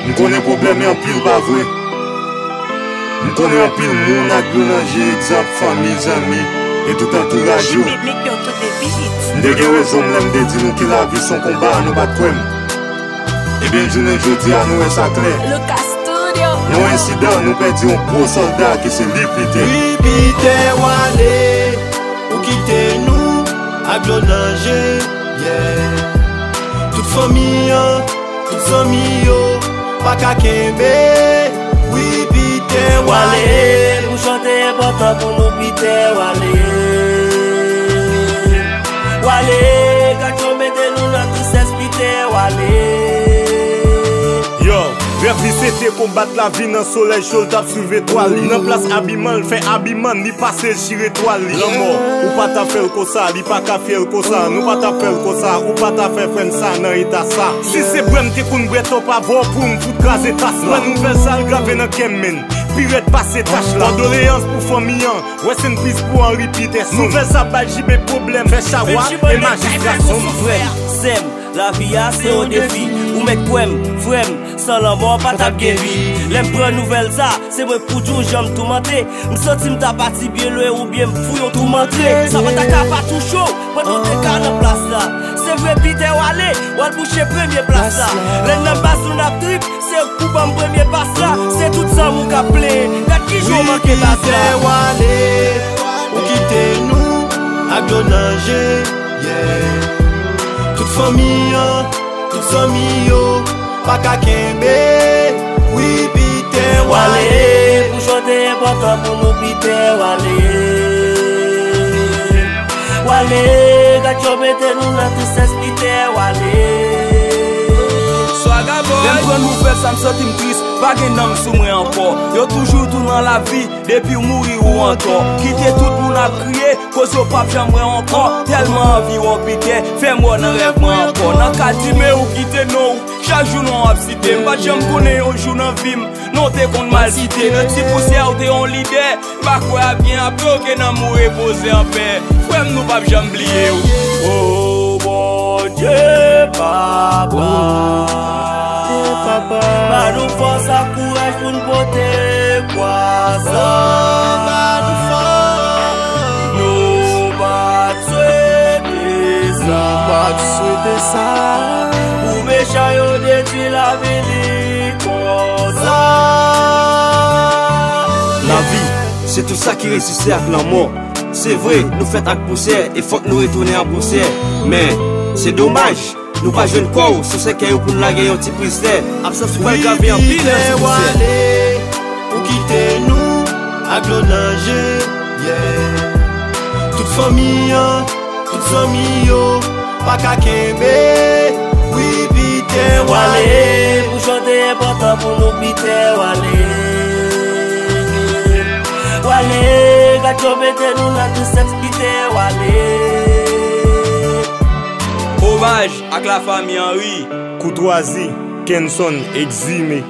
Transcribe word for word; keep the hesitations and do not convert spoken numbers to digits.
M konnen pwoblèm yo anpil, pa vre? M konnen anpil moun ak dlo nan je, egzanp, fanmi, zanmi, e tout antouraj yo. M te gen rezon m lè m te di nou ke lavi se yon konba, nou pa t kwè m. Ebyen, jounen jodi a, nou wè sa klè. Nan yon ensidan, nou pèdi yon gwo sòlda ki se li, Pitè. Wi, Pitè, w ale, ou kite nou ak dlo nan je, yeah. Tout fanmi an, tout zanmi yo, pa ka kenbe. Wi, Pitè, w ale. Pou chante enpòtan pou nou, Pitè, w ale. W ale, gad yo mete nou nan tristès, Pitè, w ale. Yo, rèv li se te konbat lavi nan solèy cho, l t ap swiv etwal li. Nan plas abiman, l fè abiman, li pase l chire twal li. Lanmò, ou pa ta fè l konsa, li pa ka fyè l konsa. Nou pa ta fè l konsa, ou pa ta fè frè n sa nan eta sa. Si se bwè m te konn bwè tòp avè w pou m fout kraze tas la. Wè nouvèl sa, l grave nan kè m, menn. Pi rèd pase tach la. Kondoleyans pou fanmi an. Rest in peace pou Henri Peterson. Nouvèl sa bay J B pwoblèm. Fè chawat e majistra sonm. Frè m, sè m, lavi a se yon defi. Ou mèt kwè m, frè m, san lanmò pa t ap gen vi. Lè m pran nouvèl sa, se mwen k pou di w jan m toumante. M santi m ta pati byen lwen oubyen m fou yon twou m antre. Sa pa ta ka pa touche w pandan w te ka nan plas la. Se vre, Pitè, w ale, w al bouche premye plas la. Lè n nan baz nou n ap trip, se ou k pou ban m premye pas la. Se tout zanmi w k ap plenyen. Gad kijan w manke baz la. Wi, Pitè, w ale, ou kite nou ak dlo nan je, yeah. Tout fanmi an, tout zanmi yo, pa ka kenbe. Wi, Pitè, w ale. Pou chante enpòtan pou nou, Pitè, w ale. W ale, gad yo mete nou nan tristès, Pitè, w ale. Swaga Boy. Lè m pran nouvèl sa, m santi m tris, pa gen nanm sou mwen ankò. Yo toujou tou nan lavi, depi w mouri ou antò. Kite tout moun ap kriye, koz yo p ap janm wè w ankò. Tèlman anvi wè w, Pitè, fè m wè w nan rèv mwen ankò. Nan kad di men ou kite non w, chak jou non w ap site. M pa t janm konnen yon jou nan vi m non w te konn mal site. Nan ti pousyè ou te yon lidè, m pa kwè a byen apre w ke nanm ou repoze anpè. Frè m, nou p ap janm bliye w. O Bondye Papa, ba nou fòs ak kouraj pou n pote kwa sa. Nou pa t swete sa. Nou pa t swete sa. Pou mechan yo detwi lavi li konsa. Lavi, se tou sa ki reziste ak lanmò. Se vre, nou fèt ak pousyè e fòk nou retounen an pousyè. Men, se domaj, nou pa jwenn kò w sou sèkèy ou pou n lage yon ti priz tè. Absans ou pral grave anpil nan ti pousyè. Ou kite nou ak dlo nan je, yeah. Tout fanmi an, tout zanmi yo, pa ka kenbe. Wi, Pitè, w ale. Pou chante enpòtan pou nou, Pitè, w ale. W ale, gad yo mete nou nan tristès, Pitè, w ale. Omaj ak lafanmi Henry. Koutwazi, Kenson, Egzime.